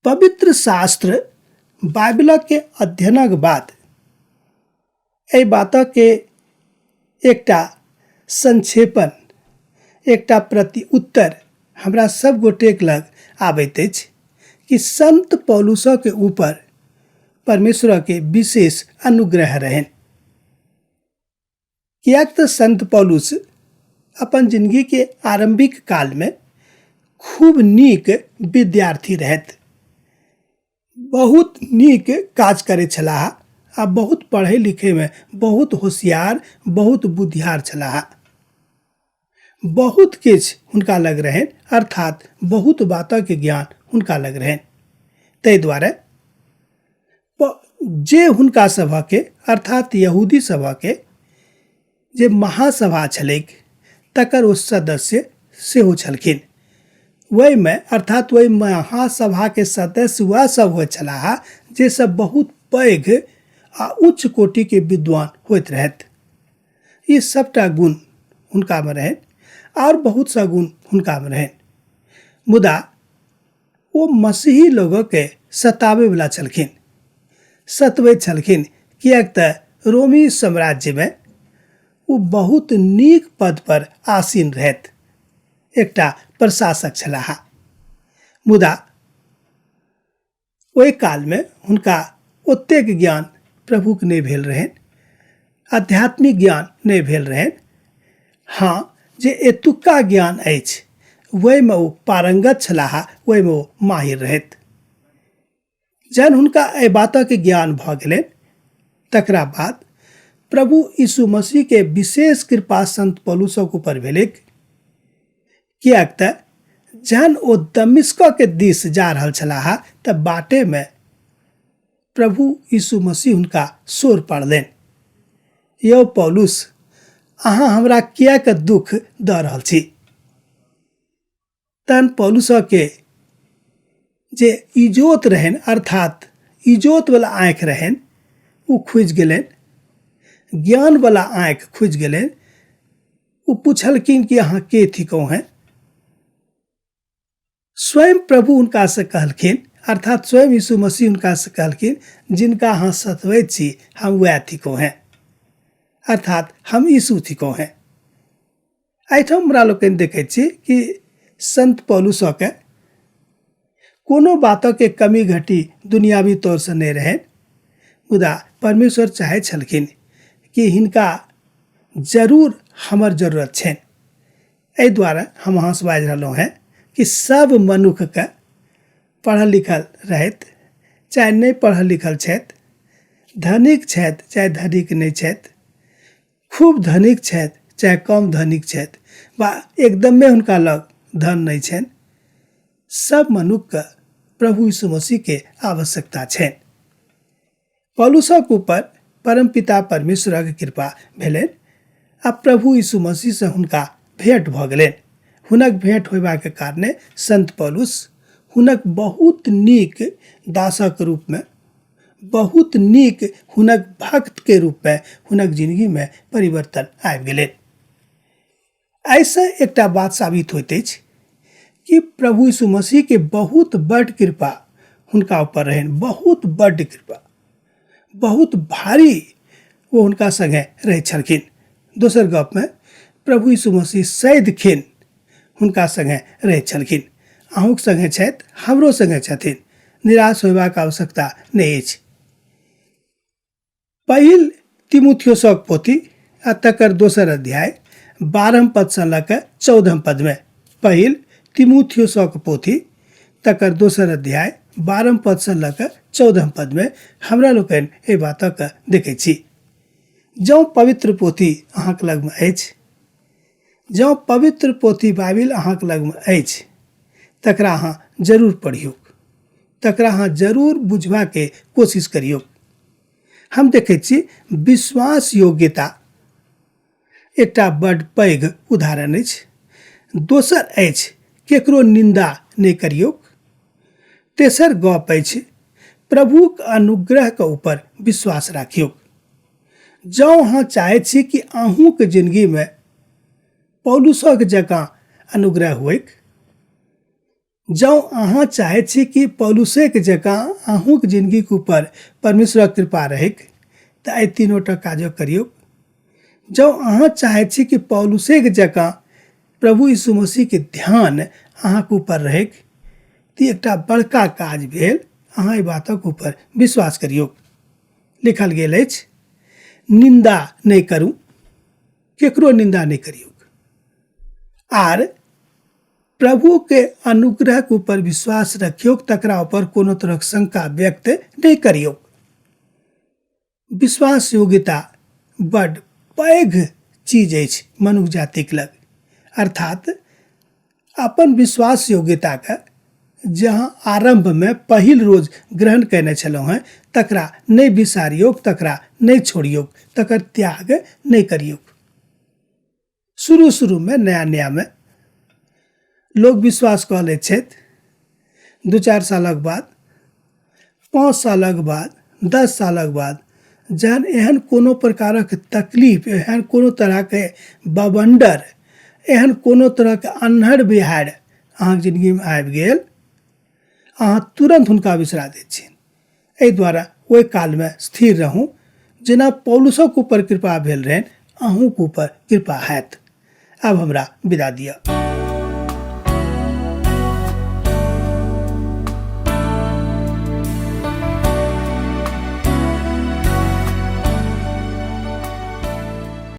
पवित्र शास्त्र बाइबिलके अध्ययनक बाद एहि बातके एकटा संक्षेपण एकटा प्रति उत्तर हमरा सब गोटेक लग आबैत अछि कि संत पौलुसके ऊपर परमेश्वरके विशेष अनुग्रह रहनि। किएक तऽ संत पौलुस अपन जिंदगीके आरंभिक कालमे खूब नीक विद्यार्थी रहथि, बहुत नीक काज करै छलाह आ बहुत पढ़ै लिखैमे बहुत होशियार बहुत बुद्धियार छलाह। बहुत किछु हुनका लग रहनि, अर्थात बहुत बातक ज्ञान हुनका लग रहनि। ताहि दुआरे जे हुनका सभके अर्थात यहूदी सभके जे महासभा छलैक तकर ओ सदस्य सेहो छलखिन। ओहिमे अर्थात ओहि महासभाके सदस्य वएह सब होइत छलाह जे सब बहुत पैघ आ उच्च कोटिके विद्वान होइत रहथि। ई सबटा गुण हुनकामे रहनि आओर बहुत सा गुण हुनकामे रहनि, मुदा ओ मसीही लोगके सताबैवला छलखिन, सतबैत छलखिन, किएक तऽ रोमी साम्राज्यमे ओ बहुत नीक पद पर आसीन रहथि, एकटा प्रशासक छलाह। मुदा ओहि कालमे हुनका ओतेक ज्ञान प्रभुके नहि भेल रहनि, आध्यात्मिक ज्ञान नहि भेल रहनि। हँ, जे एतुक्का ज्ञान अछि ओहिमे ओ पारंगत छलाह, ओहिमे ओ माहिर रहथि। जहन हुनका एहि बातक ज्ञान भऽ गेलनि तकरा बाद प्रभु यीशु मसीहके विशेष कृपा संत पौलुसक ऊपर भेलैक, किएक तऽ जहन ओ दमिश्कके दिस जा रहल छलाह तऽ बाटेमे प्रभु यीशु मसीह हुनका शोर पाड़लनि, यौ पौलुस, अहाँ हमरा किएक दुख दऽ रहल छी? तहन पौलुसके जे इजोत रहनि, अर्थात इजोतवला आँखि रहनि, ओ खुजि गेलनि, ज्ञानवला आँखि खुजि गेलनि। ओ पुछलखिन कि अहाँ के थिकहुँ हैं? स्वयं प्रभु हुनका से कहलखिन, अर्थात स्वयं यीशु मसीह हुनका से कहलखिन, जिनका अहाँ सतबैत छी हम वएह थिकहुँ हैं, अर्थात हम यीशु थिकहुँ हैं। एहिठाम हमरा लोकनि देखैत छी कि संत पौलुसके कोनो बातके कमी घटी दुनियावी तौरसँ नहि रहनि, मुदा परमेश्वर चाहै छलखिन कि हिनका जरूर हमर जरूरत छनि। एहि दुआरे हम अहाँसँ बाजि रहलहुँ हेँ कि सब मनुक्खके पढ़ल लिखल रहैत चाहे नहि पढ़ल लिखल छथि, धनिक छथि चाहे धनिक नहि छथि, खूब धनिक छथि चाहे कम धनिक छथि वा एकदमे हुनका लग धन नहि छनि, सब मनुक्खके प्रभु यीशु मसीहके आवश्यकता छनि। पौलुसक ऊपर परमपिता परमेश्वरक कृपा भेलनि आ प्रभु यीशु मसीहसँ हुनका भेंट भऽ गेलनि। हुनक भेंट होयबाक कारणे संत पौलुस हुनक बहुत नीक दासक रूपमे, बहुत नीक हुनक भक्तके रूपमे हुनक जिंदगीमे परिवर्तन आबि गेलनि। एहिसँ एकटा बात साबित होइत अछि कि प्रभु यीशु मसीहके बहुत बड्ड कृपा हुनका ऊपर रहनि, बहुत बड्ड कृपा, बहुत भारी ओ हुनका संगे रहै छलखिन। दोसर गपमे प्रभु यीशु मसीह सदिखिन हुनका संगे रहै छलखिन। अहूँके संगे छथि, हमरो संगे छथिन, निराश होयबाक आवश्यकता नहि अछि। पहिल तिमुथियोसक पोथी आ तकर दोसर अध्याय 12 पदसँ लऽ कऽ 14 पदमे, पहिल तिमुथियोसक पोथी तकर दोसर अध्याय 12 पदसँ लऽ कऽ 14 पदमे हमरा लोकनि एहि बातक देखै छी। जँ पवित्र पोथी अहाँके लगमे अछि, जँ पवित्र पोथी बाइबिल अहाँके लगमे अछि, तकरा अहाँ जरूर पढ़ियौक, तकरा अहाँ जरूर बुझबाके कोशिश करियौक। हम देखै छी विश्वास योग्यता एकटा बड्ड पैघ उदाहरण अछि। दोसर अछि केकरो निंदा नहि करियौक। तेसर गप अछि प्रभुक अनुग्रहके ऊपर विश्वास राखियौक। जँ अहाँ चाहै छी कि अहूँके जिंदगीमे पौलुसक जकाँ अनुग्रह होइक, जँ अहाँ चाहैत छी कि पौलुसेके जकाँ अहूँके जिनगीके ऊपर परमेश्वरक कृपा रहैक तऽ एहि तीनोटा काजो करियौ। जँ अहाँ चाहैत छी कि पौलुसेके जकाँ प्रभु यीशु मसीहके ध्यान अहाँके ऊपर रहैक तऽ एकटा बड़का काज भेल, अहाँ एहि बातक ऊपर विश्वास करियौ। लिखल गेल अछि, निन्दा नहि करू, केकरो निन्दा नहि करियौ आर प्रभुके अनुग्रहके ऊपर विश्वास रखियौ, तकरा ऊपर कोनो तरहक शंका व्यक्त नहि करियौ। विश्वास योग्यता बड पैघ चीज अछि मनुख जातिक लग, अर्थात अपन विश्वास योग्यताके जहाँ आरम्भमे पहिल रोज ग्रहण कयने छलहुँ हेँ तकरा नहि बिसारियौक, तकरा नहि छोड़ियौक, तकर त्याग नहि करियौक। शुरू शुरूमे नया नयामे लोक विश्वास कऽ लै छथि, 2-4 सालक बाद, 5 सालक बाद, 10 सालक बाद जहन एहन कोनो प्रकारक तकलीफ, एहन कोनो तरहके बवंडर, एहन कोनो तरहके अन्हर बिहाड़ि अहाँके जिनगीमे आबि गेल, अहाँ तुरन्त हुनका बिसरा दै छियनि। एहि दुआरे ओहि कालमे स्थिर रहू, जेना पौलुसक ऊपर कृपा भेल रहनि अहूँके ऊपर कृपा हैत। आब हमरा विदा दिअ।